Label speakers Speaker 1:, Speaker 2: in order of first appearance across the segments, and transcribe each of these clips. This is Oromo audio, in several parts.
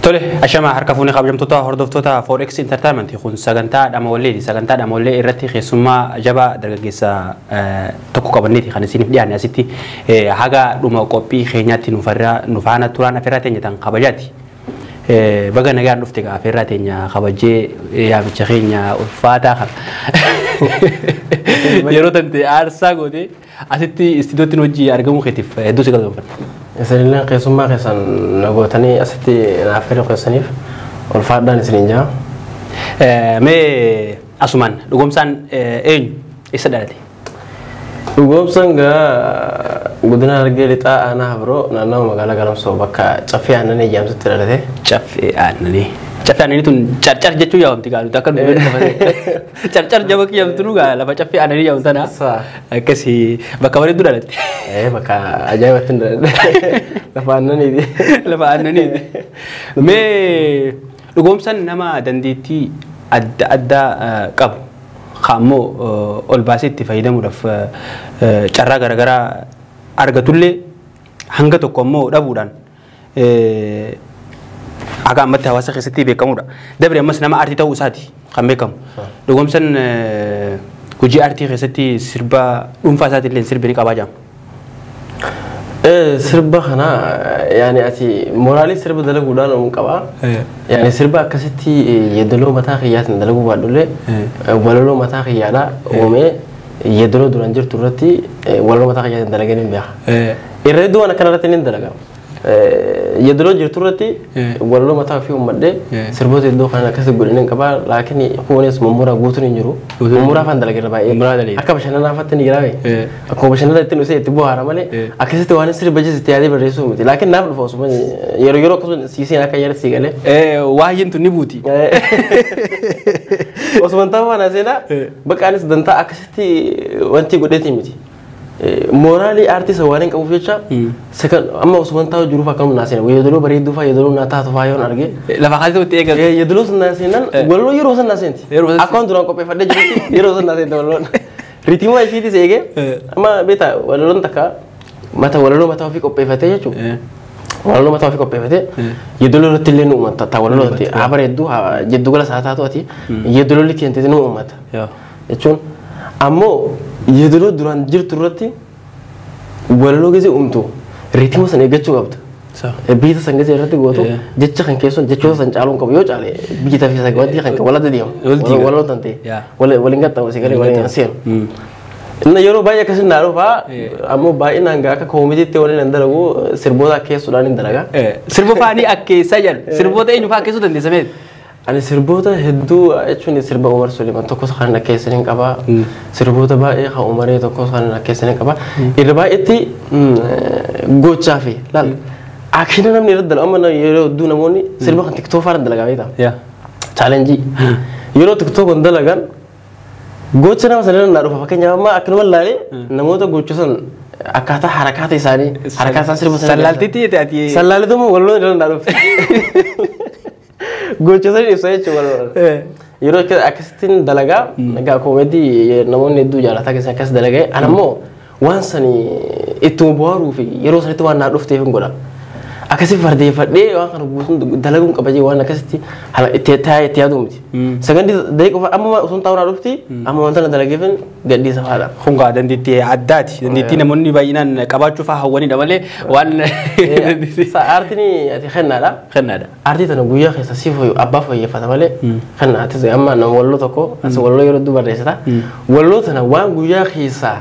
Speaker 1: Tole, ashama harka fuunee kabajamtoota hordoftoota 4X Entertainment kun sagantaa Dhamawalleeti. Sagantaa Dhamawallee irratti keessummaa jabaa dargaggeessa tokko qabanneeti kan isiniif dhiyaanne asitti haga dhuma qophii keenyaatti nu faana turaan afeerraa teenya tan kabajaati. Baga nagaan dhufte gaa afeerraa teenya kabajee yaamicha keenya ulfaataa kana. Yeroo tante aarsaa gootee asitti istiidootti nu wajjii argamuu keetiif hedduu si galatoomfanna.
Speaker 2: Isinillee keessummaa keessan na gootanii asitti naaf fedhu keessaniif ulfaadhaan isiniin jira.
Speaker 1: Mee asumaan Dhugoomsaan eenyu, eessa dhalate?
Speaker 2: Dhugoomsaan gaa godina Harargee Lixaa aanaa Habroo naannawa magaalaa Galamsoo bakka Caffee Aannanii jedhamtutti dhalate.
Speaker 1: Caffee Aannanii. Caffee Aannanii tun Carcar jechuu yaamti gaa nuti akka nu beeknu Carcar jaba kiyyamtu nu gaa lafa Caffee Aannanii jedhamu tana. Akkasii bakka bareedduu dhalatte.
Speaker 2: Bakka ajaa'ibatti hin dhaladhe. Lafa aannaniiti.
Speaker 1: Lafa aannaniiti. Mee Dhugoomsaan nama dandeettii adda addaa qabu ammoo ol baasee itti fayyadamuudhaaf carraa garaagaraa argatullee hanga tokko ammoo dhabuudhaan haga ammatti hawaasa keessatti beekamudha. Dabre ammas nama aartii ta'uu isaati kan beekamu. Dhugoomsaan hojii aartii keessatti sirba dhuunfaa isaati illee sirbi ni qabaa jedhama.
Speaker 2: Sirba kana yaani ati mooraalii sirba dalaguudhaan uumuu qaba. Yaani sirba akkasitti yeedaloo mataa kiyyaatiin dalaguu baadhullee walaloo mataa kiyyaadha uumee yeedaloo duraan jirtu irratti walaloo mataa kiyyaatiin dalagee ni beeka. Irra hedduu waan akkana irratti ni dalaga. Yeedaloo jirtu irratti walaloo mataa ofii uummadhee sirboota iddoo kana akkasitti godhanii hin qaba. Laakiin kunis mummuraa guutuun hin jiru. Mummuraa afaan dalaga irra baay'ee. Akka bashannanaafatti ni jira. Akkuma bashannana ittiin dhufee itti bohaara malee akkasitti waan sirba jechuun itti yaadee barreessuu miti. Laakiin naaf dhufa osuma yeroo yeroo akkasuma siiseen akka yaada sii galee.
Speaker 1: Waa'een tun ni buuti.
Speaker 2: Osuma ta'uu waan seenaa bakka anis dantaa akkasitti wanti godheetii miti. Mooraalii aartii isa waan hin qabuuf jecha amma osuma taa'u jiruuf akkam naa seena yeedaloo bareedduu fa'aa yeedaloo naa taatu fa'aa yoon arge.
Speaker 1: Lafa kaasee itti eegalu.
Speaker 2: Yeedaloo sun naa seenan walaloo yeroo san naa seenti. Akka waan duraan qopheeffadhee jirutti yeroo san naa seenti walaloon. Riitimaa ishiitis eegee amma beektaa walaloon takka mata walaloo mataa ofii qopheeffatee jechuudha. Walaloo mataa ofii qopheeffatee yeedaloo irratti illee nu uummata taa walaloo irratti haa bareedduu jiddu gala isaa taatu ati yeedaloo likkii nu uummata. Jechuun ammoo yeedaloo duraan jirtu irratti walaloo gisee uumtu riitima sana eeggachuu qabda. Biita san gisee irratti gootu jecha kan keessoon jechoota san caaluun qabu yoo caale biita fi sagantii kan walada deemu. Walaloo tan ta'e waliin qaxxaamu si galee waliin seenu. Inni yeroo baay'ee akkasiin naa dhufaa ammoo baay'inaan gaa akka koomitiitti waliin hin dalagu sirboota akkeessuudhaan hin dalaga.
Speaker 1: Sirba faanii akkeessaa jedhan sirboota eenyu fa'aa akkeessuu dandeessa mee?
Speaker 2: Ani sirboota hedduu jechuun sirba Umar Suleiman tokkos kan akkeessan hin qaba. Sirboota baay'ee kan Umaree tokkos kan akkeessan hin qaba. Irra baay'eetti gochaa fi laal akshina namni irra dalagu amma yeroo hedduu namoonni sirba kan TikTok fa'aa dalagaa beektaa. Chaalenjii yeroo TikTok kan dalagan gocha nama sana irra dhufa fakkeenyaaf amma akkanuma laalee namoota gocha san akkaataa harakaata isaanii harakaata isaan sirba sana.
Speaker 1: Sallaaltiitti ati.
Speaker 2: Sallaaltuma walloon irra dhufe. Gocha sana ibsa jechuudha walloon. Yeroo akkasittiin dalagaa egaa koomedii namoonni hedduu jaalataa keessa akkas dalagee ana immoo waan sani ittuma bohaaruu fi yeroo sanitti waan naa dhufteef hin godha. Akkasii fardeeffadhee waan kana guutuun dalaguun qaba jee waan akkasitti itti taa'ee itti yaaduu miti. Sagandii daqiiqa amma osoo taa'u naa dhufti amma wanta na dalageefin gadhiisa fa'aadha.
Speaker 1: Kun gaa dandeettii addaati. Dandeettii namoonni baay'inaan qabaachuu fa'aa hawwanidha malee waan.
Speaker 2: Aartiin ati kennaadha.
Speaker 1: Kennaadha.
Speaker 2: Aartii tana guyyaa keessa si abbaa fooyyeffata malee kenna atis amma nama walloo tokko as walloo yeroo hedduu barreessita. Walloo tana waan guyyaa keessaa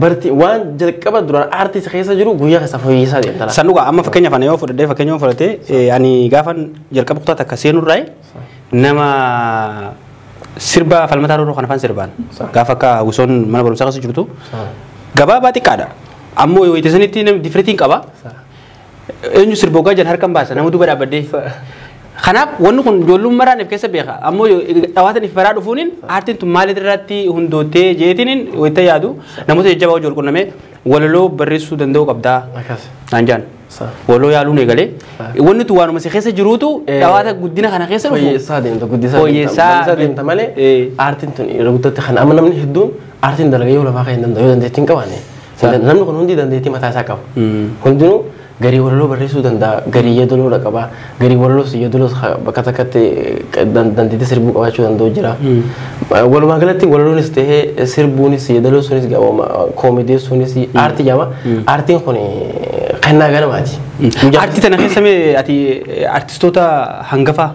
Speaker 2: barti waan jalqaba duraan aartii keessa jiru guyyaa keessa fooyyessaa deemta.
Speaker 1: San dhugaa amma fakkeenyaaf ani yoo fudhadhee fakkeenya yoo fudhatee ani gaafan jalqaba kutaa takka seenurraa nama sirba Falmataa Rooroo kana afaan sirbaan gaafa akka gosoon mana barumsaa keessa jirtu gabaabaa xiqqaadha. Ammoo yoo itti sanitti namni difreetiin qaba. Eenyu sirba ogaa jedhan harkaan baasa nama duuba dhaabbadhee. Kanaaf wanni kun ijoollummaa maraan if keessa beeka. Ammoo dhawaatan if baraa dhufuuniin aartiin tun maal irratti hundoottee jeetiniin wayita yaadu namoota jajjabaa hojii wal qunnamee walaloo barreessuu danda'uu qabdaa. Naan jaan. Walaloo yaaluun eegalee. Wanni tun waanuma si keessa jiruutu dhawaata guddina kana keessa dhufu.
Speaker 2: Fooyyessaa deemta guddisaa deemta. Deemta malee aartiin tun yeroo guddatti kan amma namni hedduun aartiin dalagee yoo lafaa kan hin danda'u yoo dandeettii hin qabaanne. Namni kun hundi dandeettii mataa isaa qaba. Hundinuu Garii walaloo barreessuu danda'a, garii yeedaloo qaba, garii walaloos yeedaloos bakka takkatti dandeettii sirbuu qabaachuu danda'u jira. Walumaa galatti walaloonis ta'ee sirbuunis yeedaloo sunis koomedii sunis aartii jedhama. Aartiin kun kennaa ganamaati.
Speaker 1: Aartii tana keessa mee ati aartistoota hangafaa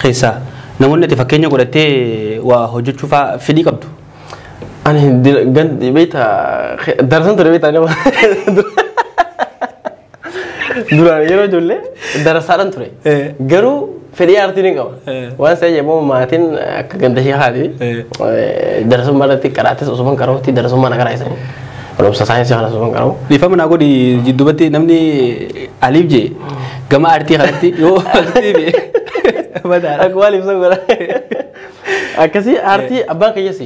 Speaker 1: keessaa namoonni ati fakkeenya godhattee waa hojjechuuf fedhii qabdu?
Speaker 2: Ani beektaa darsan ture beektaa nama. Duraan yeroo ijoollee darasaadhaan ture. Garuu fedhii aartii ni qaba. Waan isa jedhamu maatiin akka ganda ishee haati darasummaa irratti qaraatis osoo qara'utti darasummaa na qaraa'isanii. Barumsa saayinsii kana osoo qara'u.
Speaker 1: Dhiifama naa godhi jiddubatti namni Aliif jee gama aartii kanatti yoo aartii bee madaala.
Speaker 2: Akka waan ibsan godha. Akkasii aartii abbaan kiyyas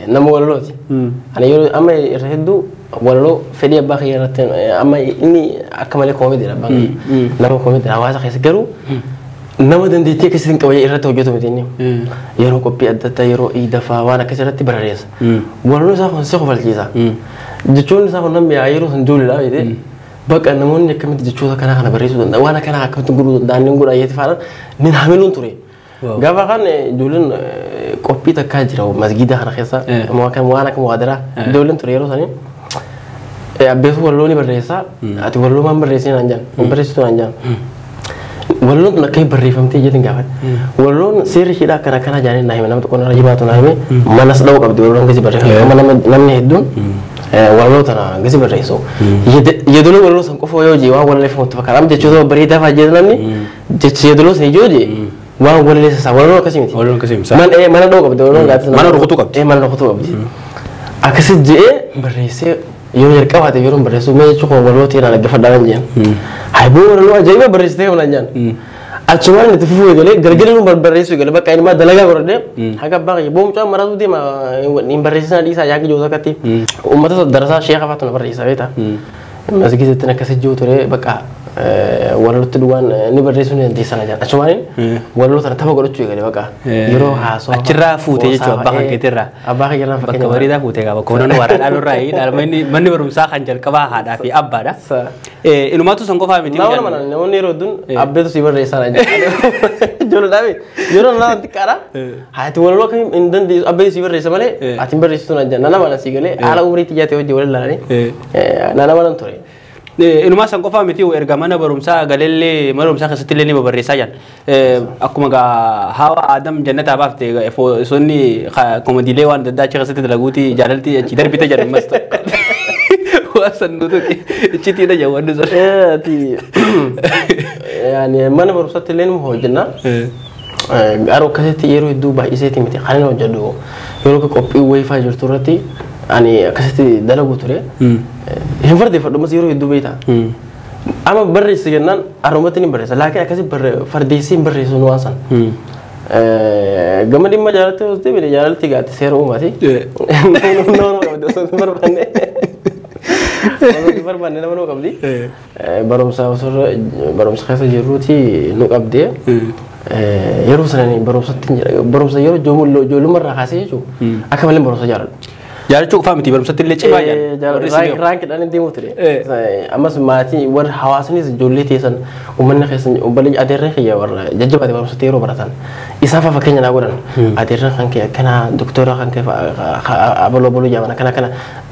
Speaker 2: nama walalooti. Ani yeroo amma irra hedduu walaloo fedhii abbaa kiyya irratti amma inni akka malee koomidiidha abbaan kiyya. Nama koomidiidha hawaasa keessa garuu nama dandeettii akkasii hin qabu irratti hojjetu miti inni. Yeroo qophii adda addaa yeroo iida fa'aa waan akkasii irratti barreessa. Walaloon isaa kun si kofalchiisa. Jechoonni isaa kun namni yeroo san ijoolleedha beekte. Bakka namoonni akkamitti jechoota kanaa kana barreessuu danda'an waan akkanaa akkamitti godhuu danda'an ni godha jetti faana ni hamiluun ture. Gaafa kan ijoolleen qophii takkaa jira masgiida kana keessa waan akka muwaadaraa ijoolleen ture yeroo sanii. Abbeetu walaloo ni barreessa ati walaloo maan barreessee naan jedhan hin barreessitu naan jedhan. Walaloon tun akkamitti barreeffamtee jettiin gaafadhe. Walaloon seerri isheedha akkana akkana jedhanii naa hime nama tokko narra jibaatu naa hime manas dha'uu qabdi walaloon gasi barreeffame. Amma namni hedduun walaloo tana gasi barreessu. Yeedaloo walaloo san qofa yoo jee waan walaleeffamutti fakkaata. Amma jechoota bareedaa fa'aa jedhan namni jechi yeedaloo san yoo jee waan walaleessa isaa walaloo akkasii miti.
Speaker 1: Walaloon akkasii miti.
Speaker 2: Mana dha'uu qabdi walaloon gaaddisa.
Speaker 1: Mana rukutuu qabdi.
Speaker 2: Mana rukutuu qabdi. Akkasi je'ee barreessee yeroo jalqabaate yeroo barreessu mee jechuun kun walaloo ta'e dhaggeeffadhaa kan jedhan. Hayboo walaloo ajaa'iba barreessitee kan jedhan. Achumaan itti fufuu eegalee galgala nu barreessuu eegale bakka inni dalagaa godhadhee haga abbaa kiyya boomcaa maraatu deema hin barreessinaa dhiisaa yaaqi jiru takkatti. Uummata darasaa sheeka fa'aatu na barreessa beektaa. Masgiidattiin akkasii jiru ture bakka walalootti dhugaan ni barreessuu ni dandeessan jedhan. Achumaan walaloo tana tapha godhachuu eegale bakka yeroo haasoo.
Speaker 1: Achirraa fuute jechuudha abbaa kan keetirraa.
Speaker 2: Abbaa kiyya
Speaker 1: Bakka bareedaa fuute qaba. Bakka warra dhaalurraa manni barumsaa kan jalqabaa haadhaa fi abbaadha. Inumaatu san qofaa miti.
Speaker 2: Namoonni yeroo hedduun abbeetu si barreessaa jedhan. Ijoollee dhaabe yeroo nama xiqqaadha. Haati walaloo akkamiin hin dandeessu abbeetu si barreessa malee ati hin barreessitu naan jedhan. Nana mana si galee haala umrii xiyyaatee hojii waliin ilaalanii nana mana ture.
Speaker 1: Inumaa san qofaa miti erga mana barumsaa galeellee mana barumsaa keessatti illee ni barreessaa jiran. Akkuma gaa Hawa Adam jannataa baafte sonni koomediilee waan adda addaa achi keessatti dalaguuti jaalalti achi darbite jedhan mas waan san nuti iccitiidha jedhu wanni sun.
Speaker 2: Ati yaani mana barumsaatti illee ni hojjenna. Garuu akkasitti yeroo hedduu baay'iseeti miti kan inni hojjedhu yeroo qophii wayifaa jirtu irratti ani akkasitti dalagu ture. Hin fardeeffadhu ammas yeroo hedduu beektaa. Amma barreessi jennaan harumatti ni barreessa laakiin akkasi fardeessee hin barreessu waan san. Gama dhimma jaalatti osoo deebine jaalatti gaatti seera uumaati. Nama qabdi osoo hin barbaanne. Osoo hin barbaanne nama nu qabdi. Barumsa osoo barumsa keessa jirruuti nu qabdee. Yeroo sana barumsatti barumsa yeroo ijoollummaa irraa kaasee jechuudha. Akka malee barumsa jaalladhu.
Speaker 1: Jaalachuu qofaa miti barumsatti illee cimaa jaalladhu.
Speaker 2: Raankiidhaan deemuu ture. Ammas maatii warra hawaasnis ijoollee teessan uummanni keessan obboleeyyi adeerran kiyya warra jajjabaate barumsatti yeroo baratan isaan fa'aa fakkeenya naa godhan. Adeerran kan kee akkana doktora kan kee abaloo abaloo jaaman akkana akkana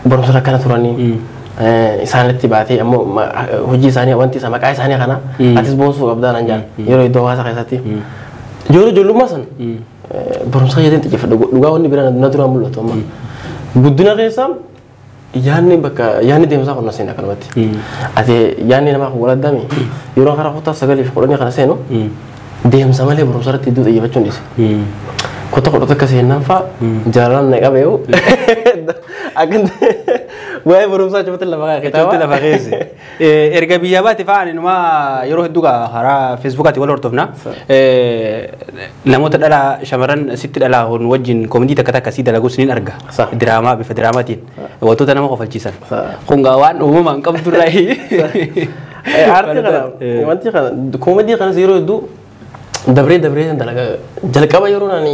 Speaker 2: barumsa akkana turanii. Isaanitti baatee ammoo hojii isaanii wanti isaa maqaa isaanii kana atis boonsuu qabdaa naan jaan yeroo iddoo hawaasa keessatti. Yeroo ijoollummaa san barumsa keetiin xiyyeeffadhu dhugaa wanni biraa na duraan mul'atu amma. Guddina keessa yaadni bakka yaadni deemsaa kun na seena akkanumatti. Ati yaadni namaa kun wal addami yeroo karaa kutaa 9 fi 10 kana seenu deemsa malee barumsa irratti iddoo xiyyeeffachuun dhiise. Kutaa 11 seenaan fa'a jaalalaan na qabeewu akka waa'ee barumsaa achumatti lafa kaa'e kitaaba.
Speaker 1: Achumatti lafa keesse. Erga biyyaa baate fa'a ani numaa yeroo hedduu karaa feesbuukaatti wal hordofna. Namoota dhalaa shamarran sitti dhalaa hun wajjin koomedii takka takka sii dalaguus niin arga. Diraamaa bifa diraamaatiin wantoota nama kofalchiisan. Kun gaa waan uumamaan qabdurraa.
Speaker 2: Aartii kana wanti kana koomedii kanas yeroo hedduu dabree dabree dalagaa jalqaba yeroo ani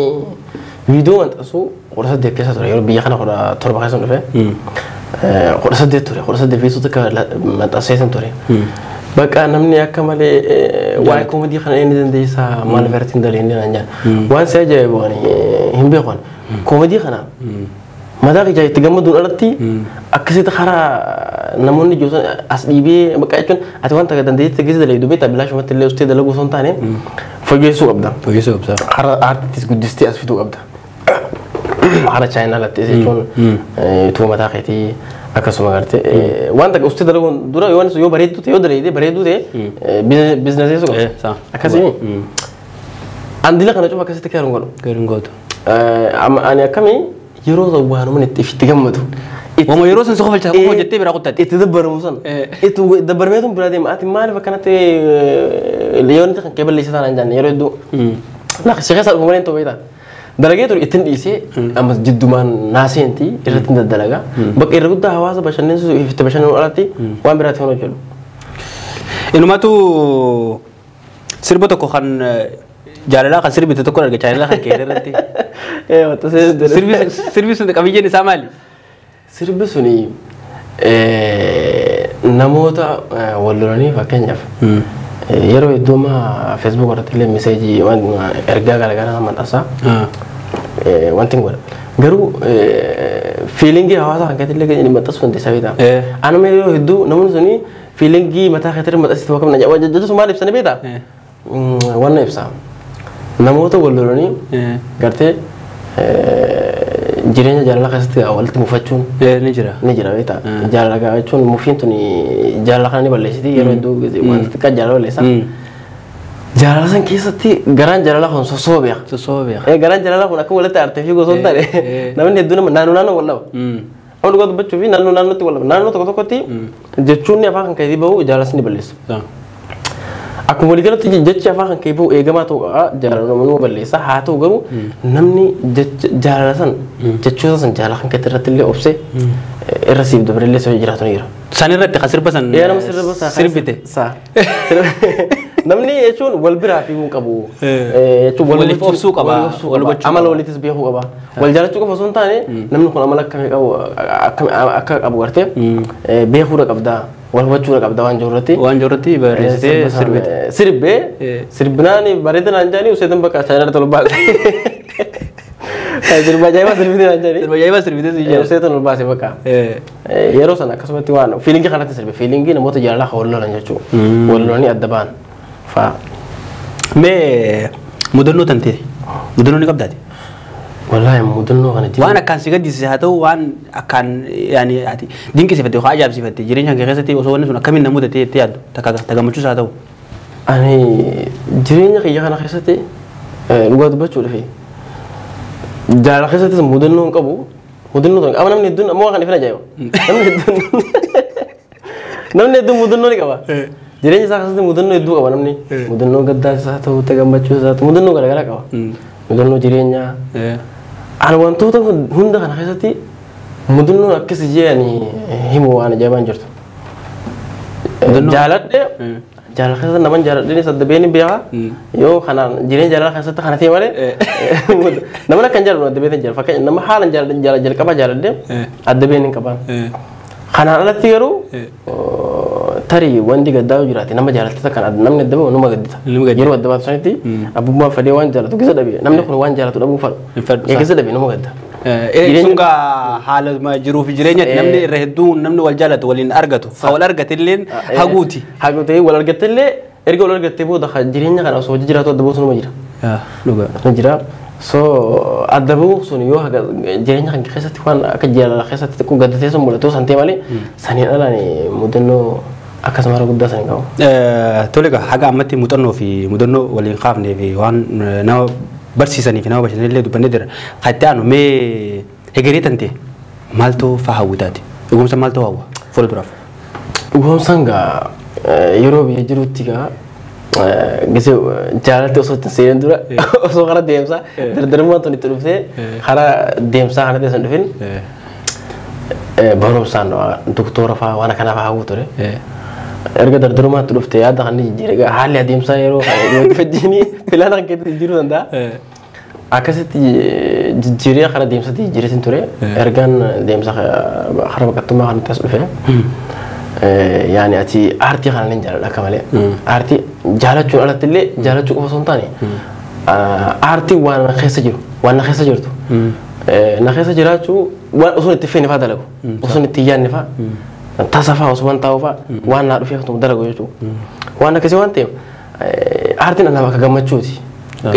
Speaker 2: viidiyoo maxxansu 18 keessa ture yeroo biyya kana 17 keessa dhufe. 18 ture 18 feesuu takka maxxanseesan ture. Bakka namni akka malee waa'ee koomedii kana inni dandeessaa maal irratti hin dalagne naan jedhan. Waan si ajaa'ibu ani hin beeku. Koomedii kana mataa kiyyaa itti gammaduun alatti akkasitti karaa namoonni ijoolleen as dhiibee bakka jechuun ati wanta dandeettii keessa dalagdu beektaa bilaashumatti illee ustee dalaguu osoo hin taane fooyyessuu qabda.
Speaker 1: Fooyyessuu qabda.
Speaker 2: Karaa aartittis guddistee as fiduu qabda. Karaa chaayinaa lattee jechuun utuu mataa keetii akkasuma gartee wanta ustee dalaguun dura yoo bareedduu ta'e yoo dalagdee bareedduu ta'e biizinasii qabda. Akkasii. Andila kana cufa akkasitti keeruun godhu.
Speaker 1: Keeruun gootu.
Speaker 2: Ani akkamii yeroo waanuma itti gammadu.
Speaker 1: Wama yeroo san sofa falchaa qofa hojjettee biraa kuttatte.
Speaker 2: Itti dabbaramu san. Itti dabbarmeetu biraa deema. Ati maaliif akkanatti yeroo inni kan kee balleessa taanaan jaan yeroo hedduu. Si keessa dhufu malee hin ta'u beektaa. Dalagee ture ittiin dhiisee ammas jiddumaan naaseenti irratti daddalagaa. Bakka irra guddaa hawaasa bashannansiisuu itti bashannanuu alatti waan biraatti kan hojjedhu.
Speaker 1: Inumatu sirba tokko kan jaalalaa kan sirbite tokko arga jaalalaa kan kee irratti. Sirbi sun qabiyyeen isaa maali?
Speaker 2: Sirbi suni namoota wal lolanii fakkeenyaaf yeroo hedduu amma Facebook irratti illee meseejii ergaa garaagaraa maxxansa wanti hin godha. Garuu fiilingii hawaasa kan keessatti illee inni maxxansu hundi isaa beektaa. Anuma yeroo hedduu namoonni suni fiilingii mataa keessatti maxxansitu akkam na jedhu sun maal ibsanii beektaa? Waan ibsa. Namoota wal lolanii gartee jireenya jaalala keessatti walitti mufachuun
Speaker 1: ni jira.
Speaker 2: Ni jira beektaa. Jaalala jechuun mufiin tun jaalala kana ni balleessiti yeroo hedduu wanta xiqqaa jaalala balleessa. Jaalala san keessatti garaan jaalala kun sossooba beeka.
Speaker 1: Sossooba beeka.
Speaker 2: Garaan jaalala kun akka walitti aartee fi gosoon taane namni hedduun naannoo naannoo wal dhaba. Amma dhugaa dubbachuu fi naannoo naannootti wal dhaba. Naannoo tokko tokkotti jechuun afaan kan keetii bahu jaalala ni balleessa. Akkuma waliigalatti jechi afaan kan kee bahu eegamaa ta'uu qaba jaalala nama balleessa haa ta'u garuu namni jaalala san jechoota san jaalala kan keetii irratti illee obsee irra siif dabareellee si jiraatu ni jira.
Speaker 1: San irratti kan sirba san
Speaker 2: nama sirba san
Speaker 1: sirbite.
Speaker 2: Namni jechuun wal biraa fiiguu hin qabu. Jechuun
Speaker 1: waliif obsuu qaba.
Speaker 2: Amala waliitis beekuu qaba. Wal jaalachuu qofa osoo hin taane namni kun amala akkamii qabu akka qabu gartee beekuudha qabda. Wal hubachuudha qabda waan jiru irratti.
Speaker 1: Waan jiru irratti barreessitee sirbite.
Speaker 2: Sirbee sirbinaan bareedinaan jaanii useetan bakka chaayinaatti ol baase. Sirba ajaa'ibaa sirbitee naan jaanii.
Speaker 1: Sirba ajaa'ibaa sirbitee si
Speaker 2: jaa. Useetan ol baase bakka. Yeroo sana akkasumatti waan fiilingii kanatti sirbe fiilingii namoota jaalalaa kan wal lolan jechuudha. Wal lolanii adda ba'an fa'a.
Speaker 1: Mee mudannoo tantee mudannoo ni qabdaati?
Speaker 2: Wallaahi mudannoo kana
Speaker 1: waan akkaan si gaddisiise haa ta'u waan akkaan yaani ati dinqisiifatte yookaan ajaa'ibsiifatte jireenya kee keessatti osoo wanni sun akkamiin na mudatee jettee yaaddu takka gammachuus haa ta'u.
Speaker 2: Ani jireenya kiyya kana keessatti dhugaa dubbachuudhaaf jaalala keessattis mudannoo hin qabu mudannoo hin qabu namni hedduun ammoo kan ifin ajaa'iba namni hedduun mudannoo ni qaba. Jireenya isaa keessatti mudannoo hedduu qaba namni mudannoo gaddaa isaa ta'u gammachuu isaa ta'u mudannoo garaagaraa qaba. Mudannoo jireenyaa. Ani wantoota hunda kana keessatti mudannoon akkas jee ani himu waan ajaa'ibaan jirtu. Jaaladhe jaalala keessatti naman jaaladheenis adda ba'een hin beekaa yoo kanaan jireenya jaalala keessatti kana ta'e malee namni akkan jaaladhu adda ba'een jira fakkeenya nama haalan jalqaba jaaladhe adda ba'een hin qabaan. Kanaan alatti garuu tarii wanti gaddaa yoo jiraate nama jaalatte kan namni adda ba'u nama gaddita. Yeroo adda baatu sanitti abbummaan fedhee waan jaalatu keessa dhabe namni kun waan jaalatu dhabuu fedhu. Keessa dhabe nama gadda.
Speaker 1: Sun gaa haala jiruu fi jireenyaatti namni irra hedduu namni wal jaalatu waliin argatu. Wal argate illee haguuti.
Speaker 2: Haguuti wal argatte illee erga wal argattee booda jireenya kana osoo hojii jiraatu adda ba'uutu nama jira.
Speaker 1: Dhugaa.
Speaker 2: Jira. So adda ba'uu sun yoo jireenya kan keessatti waan akka jaalala keessatti xiqqoo gaddatee sun mul'atu san ta'e malee saniin alaan mudannoo akkasuma guddaa san qabu.
Speaker 1: Tole egaa haga ammatti muuxannoo fi mudannoo waliin kaafnee fi waan nama barsiisanii fi nama bashannanillee dubbannee jira. Kan itti aanu mee hegeree tantee maaltu faa hawwitaati? Dhugoomsa maaltu hawwa fuula duraaf?
Speaker 2: Dhugoomsaan gaa yeroo biyya jirutti gaa gisee jaalalti osoo itti seenan dura osoo karaa deemsaa dardarummaan tun itti dhuftee karaa deemsaa kana teessan dhufin barumsaan doktora fa'aa waan akkanaa fa'aa hawwu ture. Erga dardarummaan itti dhuftee yaada kan jijjiire haalli adeemsaa yeroo fajjiinii filaan kan keessatti jijjiiruu danda'a. Akkasitti jijjiiree karaa deemsatti jijjiireetiin ture. Ergaan deemsa karaa baqattummaa kanatti as dhufe. Yaani ati aartii kana nan jaaladha akka malee. Aartii jaalachuun alatti illee jaalachuu qofa osoo hin taane aartii waan na keessa jiru waan na keessa jirtu. Na keessa jiraachuu waan osoo itti feene fa'aa dalagu osoo itti yaadne fa'aa tasa fa'aa osoo waan taa'u fa'aa waan naa dhufee dalagu jechuudha. Waan akkasii waan ta'eef aartiin anaaf akka gammachuuti.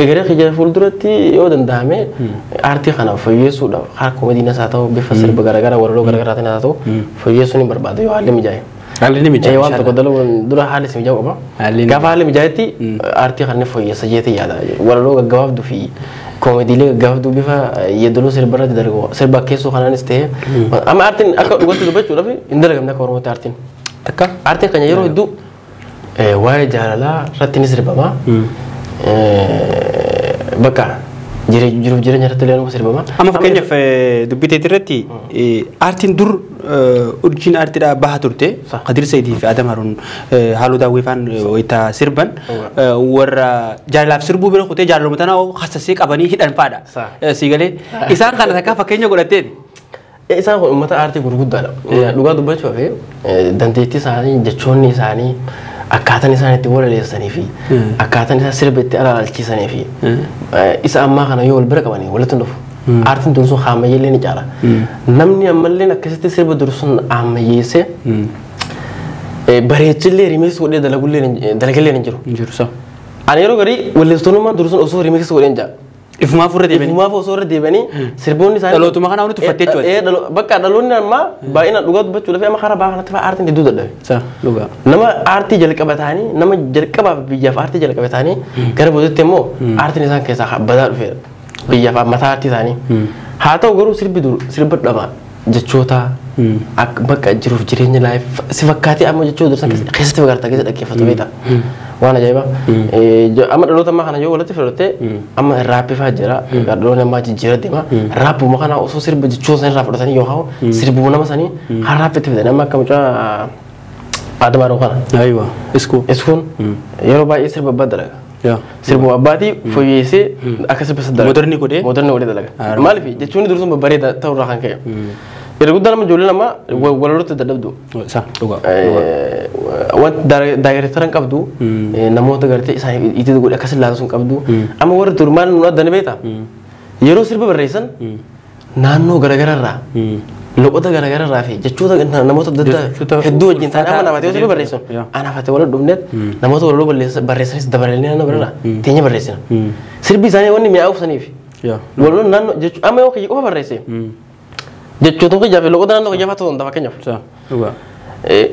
Speaker 2: Egeree kiyya fuulduratti yoo danda'ame aartii kana fooyyessuudhaaf karaa koomediinas haa ta'u bifa sirba garaagaraa walaloo garaagaraatiin haa ta'u fooyyessuun hin barbaadu yoo haalli mijaa'e.
Speaker 1: Haalli ni mijaa'e.
Speaker 2: Waan tokko dalaguun dura haalli si mijaa'u qaba. Gaafa haalli mijaa'etti aartii kana fooyyessa jeetee yaada. Walaloo gaggabaabduu fi koomediilee gaggabaabduu bifa yeedaloo sirba irratti dalagu sirba keessoo kanaanis ta'e amma aartiin akka dhugatti dubbachuudhaaf hin dalagamne akka Oromootti aartiin.
Speaker 1: Takka.
Speaker 2: Aartiin keenya yeroo hedduu waa'ee jaalalaa irratti ni sirbama. Bakka jiruuf jireenya irratti illee sirbama.
Speaker 1: Amma fakkeenyaaf dubbii teetii irratti aartiin dur urjiin aartiidhaa baha turte Kadir Saidii fi Adam Haruun haaloo daawwee faan wayita sirban warra jaalalaaf sirbuu bira kutee jaalaluma tanaa hassasee qabanii hidhan fa'aadha. Siigalee isaan kana takkaa fakkeenya godhatteeti.
Speaker 2: Isaan kun uummata aartii gurguddaadha. Dhugaa dubbachuuf dandeettii isaanii jechoonni isaanii akkaataan isaan itti walaleessanii fi akkaataan isaan sirba itti alaalchisanii fi isa ammaa kana yoo wal bira qabanii walitti dhufu. Aartiin dursuun ammayyeellee ni caala. Namni ammallee akkasitti sirba dursuun ammayyeessee bareechillee riimiks godhee dalagallee hin jiru. Ani yeroo garii walleessitoonnummaan dursuun osoo riimiks godhee hin jaa.
Speaker 1: Ifumaaf irra deebi'anii.
Speaker 2: Ifumaaf osoo irra deebi'anii sirboonni isaanii.
Speaker 1: Dhalootuma kana hundi tuffattee jechuudha.
Speaker 2: Bakka dhaloonni ammaa baay'inaan dhugaa dubbachuudhaaf amma karaa bahaa kanatti fa'aa aartiin hedduu dadhabe.
Speaker 1: Dhugaa.
Speaker 2: Nama aartii jalqaba ta'anii nama jalqabaaf biyyaaf aartii jalqaba ta'anii gara boodatti immoo aartiin isaan keessaa badaa dhufeera. Biyyaaf mataa aartii isaanii. Haa ta'u garuu sirbi dur sirba dhama jechoota bakka jiruuf jireenya laayif si fakkaatee amma jechoota dursan keessatti fakkaata keessa dhaggeeffatu beekta. Waan ajaa'ibaa. Amma dhaloota ammaa kana yoo walitti fudhatte amma raappii fa'aa jira. Dhaloonni ammaa jijjiira deema. Raappuma kana osoo sirba jechoota sanirraa fudhatanii yookaan sirbuma nama sanii kan raappitti fidan amma akka mucaa Adamaa Roo kana.
Speaker 1: Ayiwa. Iskuu.
Speaker 2: Iskuun yeroo baay'ee sirba abbaa dalaga. Sirba abbaatii fooyyessee akka sirba isa dalaga.
Speaker 1: Moderni godhee.
Speaker 2: Moderni godhee dalaga. Maaliif jechoonni dursuun babbareeda ta'urraa kan ka'e. Yeroo guddaa nama ijoolleen ammaa walalotti dadhabdu.
Speaker 1: Dhugaa.
Speaker 2: Wanti daayireektaran qabdu namoota gartee isaaniif itti godhe akkas ilaalu sun qabdu. Amma warri dur maal nuun adda ni beektaa? Yeroo sirba barreessan naannoo garagararraa loqota garagararraa fi jechoota namoota adda addaa hedduu wajjin ta'anii amma naafate yoo sirba barreessan anaafate wal dhufneet namoota walaloo barreessanis dabalanii naannoo birarraa teenya barreessina. Sirbi isaanii wanni mi'aawuuf saniif. Walaloon naannoo jechuun amma yoo kiyya qofa barreesse jechoota kiyyaa fi loqota naannoo kiyyaa fa'aa ta'uu danda'a fakkeenyaaf.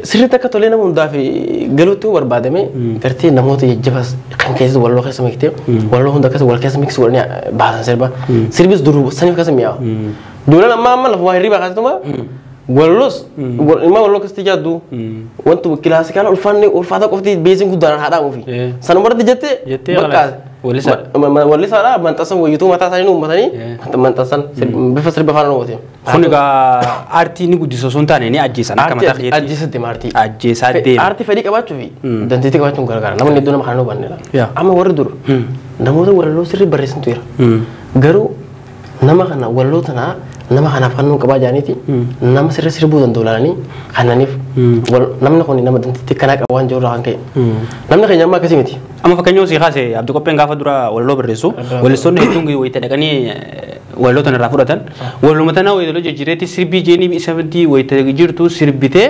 Speaker 2: Sirriitti akka tolee nama hundaaf galuutti yoo barbaadame gartee namoota jajjabaas kan keessatti walaloo keessa miktee walaloo hunda keessa wal keessa miksi godhanii baasan sirba. Sirbis dur saniif keessa mi'aawa. Ijoolleen ammaa amma lafa waa hirribaa kaasituma walaloos ilmaa walaloo keessatti jaaddu wanti kilaasikaala ulfaanni ulfaata qofti beesiin guddaan haa dhaamuufi. Sanuma irratti jettee bakka wallisaadha maxxansan wayyituu mataa isaanii uummatanii maxxansan bifa sirba faana uummatee.
Speaker 1: Kun egaa aartii ni guddisa osoo hin taane ni ajjeesan akka mataa kiyyaatti.
Speaker 2: Ajjeesa deema aartii.
Speaker 1: Ajjeesaa deema.
Speaker 2: Aartii fedhii qabaachuu fi dandeettii qabaachuun gargaara. Namni hedduu nama kana hubanneedha. Amma warri dur namoota walaloo sirrii barreessantu jira. Garuu nama kana walaloo tanaa nama kanaaf kan nuun qabaa jaaniiti nama sirrii sirbuu danda'u ilaalanii kananiif namni kun nama dandeettii kanaa qaba waan jiru irraa kan ka'e. Namni keenya amma akkasii miti.
Speaker 1: Amma fakkeenyaaf si kaase Abdii Qopheen gaafa dura walaloo barreessu wallistoonni hedduun wayita dhaqanii walaloo tana irraa fudhatan waluma tana wayitaloo jijjiireetti sirbii jeenii isa maddii wayita jirtu sirbitee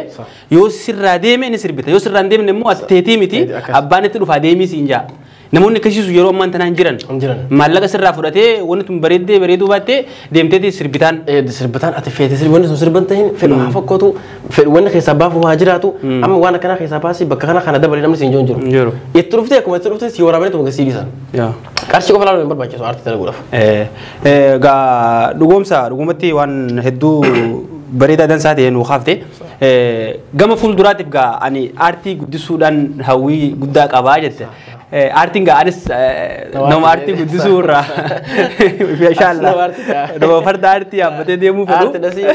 Speaker 1: yoo sirraa deeme ni sirbita yoo sirraa hin deemne immoo ati teetii miti abbaan itti dhufaa deemii siin jaa. Namoonni akkasiisu yeroo ammaan tanaa hin jiran. Maallaqa sirraa fudhatee wanti tun bareeddee bareeduu baattee deemteeti sirbitaan.
Speaker 2: Sirbitaan ati feete sirbi wanti sun sirban tahin fedhu haa fakkootu fedhu wanni keessaa baafu haa jiraatu amma waan akkanaa keessaa baasii bakka kana kana dabalee namni siin jiru. Itti dhuftee akkuma itti dhuftee si waraabanii tuma gasii dhiisan. Qarshii qofa laaluun hin barbaachisu aartii dalaguudhaaf.
Speaker 1: Egaa dhugoomsa dhugumatti waan hedduu bareedaa dansaa ta'e nuu kaafte. Gama fuulduraatiif gaa ani aartii guddisuudhaan hawwii guddaa qabaa jette. Aartiin gaa anis nama aartii guddisuu irraa inshallah nama farda aartii yaabbatee deemuu fedhu.
Speaker 2: Aartii dhasii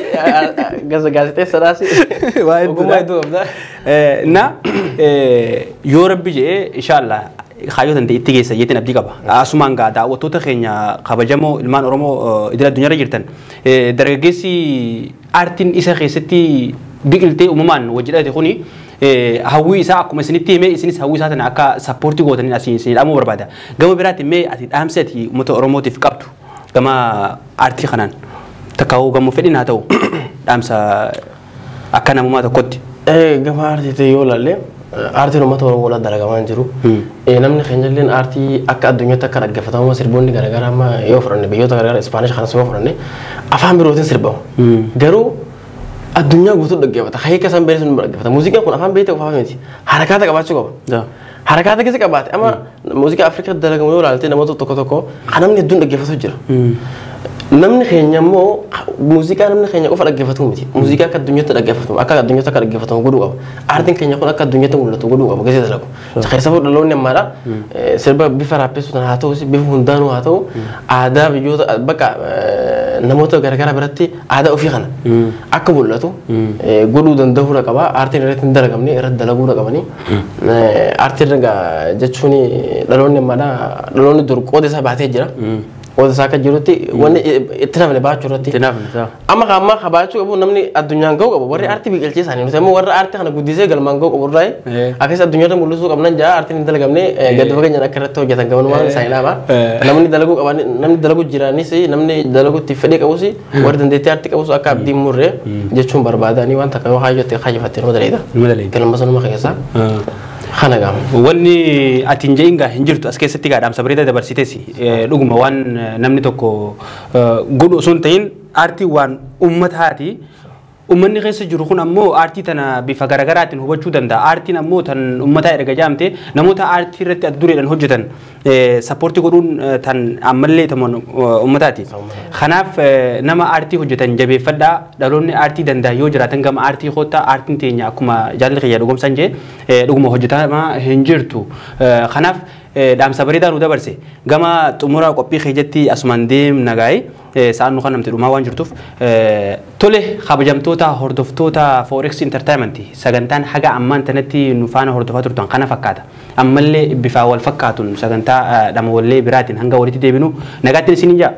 Speaker 2: gaazexeessaadhaas ogummaa hedduu qabda.
Speaker 1: Na yoo rabbi jedhee inshallah kaayyoo tante itti geessa jeetiin abdii qaba. Asumaan gaa daawwattoota keenya kabajamoo ilmaan Oromoo idil addunyaarra jirtan dargaggeessi aartiin isa keessatti biqiltee uumamaan wajji kuni hawwii isaa akkuma isinitti himee isinis hawwii isaa tana akka sappoortii gootaniin asiin isin dhaamuu barbaada. Gama biraatti immoo ati dhaamsi ati uummata Oromootiif qabdu gama aartii kanaan takkaa'uu gama fedhin haa ta'u dhaamsa akka namummaa tokkotti.
Speaker 2: Gama aartiitti yoo ilaalle aartiin uummata Oromoo waliin dalagamaa hin jiru. Namni keenya illee aartii akka addunyaatti akka dhaggeeffatamu sirboonni garaagaraa amma yoo fudhanne biyyoota garaagaraa Ispaanish kanas yoo fudhanne afaan birootiin sirbamu. Garuu addunyaa guutuu dhaggeeffata. Hiika isaan beeksisuun ni dhaggeeffata. Muuziqaan kun afaan beekte qofaaf miti. Harakaata qabaachuu qaba. Harakaata keessa qabaate amma muuziqaa Afrikaa dalagamu yoo ilaalte namoota tokko tokko kan namni hedduun dhaggeeffatu jira. Namni keenya immoo muuziqaa namni keenya qofa dhaggeeffatu miti. Muuziqaa akka addunyaatti dhaggeeffatamu akka addunyaatti akka dhaggeeffatamu godhuu qaba. Aartiin keenya kun akka addunyaatti mul'atu godhuu qaba keessa dalagu. Keessafuu dhaloonni ammaadha sirba bifa raappessuutiin haa ta'u bifa hundaanuu haa ta'u aadaa biyyoota bakka namoota garaagaraa biratti aadaa ofii kana akka mul'atu godhuu danda'uudha qaba. Aartiin irratti hin dalagamne irratti dalaguudha qabani. Aartiin jechuun dhaloonni ammaadha dhaloonni dur qooda isaa baatee jira. Qooda isaa akka jirutti wanni itti nafne baachuu irratti. Amma amma baachuu qabu namni addunyaan ga'uu qabu warri aartii biqilchee isaanii nuti ammoo warra aartii kana guddisee galmaan ga'uu qabu irraa akkas addunyaarra mul'isuu qabnan jaa aartiin hin dalagamne gadi fageenyaan akka irratti hojjetan gabanumaan isaanii dhaaba. Namni dalaguu qaban namni dalaguu jiraanis namni dalaguutti fedhii qabus warri dandeettii aartii qabus akka abdii murree jechuun barbaadanii waan takka yoo haayyotte haayyifattee nama daleeda. Galma sanuma keessa. Kana gaama.
Speaker 1: Wanni ati hin jedhin gaa hin jirtu as keessatti gaa dhaamsa bareedaa dabarsitees dhuguma waan namni tokko godhu osoo hin ta'in aartii waan uummataati. Uummanni keessa jiru kun ammoo aartii tana bifa garaagaraatiin hubachuu danda'a. Aartiin ammoo tan uummataa erga jaamte namoota aartii irratti adda dureedhaan hojjetan sappoortii godhuun tan ammallee tamoon uummataati. Kanaaf nama aartii hojjetan jabeeffadhaa dhaloonni aartii danda'a yoo jiraatan gama aartii koottaa aartiin teenya akkuma jaalli kiyya dhugumsan jee dhuguma hojjetamaa hin jirtu. Kanaaf dhaamsa bareedaa nu dabarse gama xumura qophii keessatti asumaan deemna gaa'e sa'aan nu kan namti dhumaa waan jirtuuf tole kabajamtoota hordoftoota Forex Entertainment sagantaan haga ammaan tanatti nu faana hordofaa turtan kana fakkaata ammallee bifa wal fakkaatuun sagantaa dhamawallee biraatiin hanga walitti deebinu nagaatti isiniin jaa.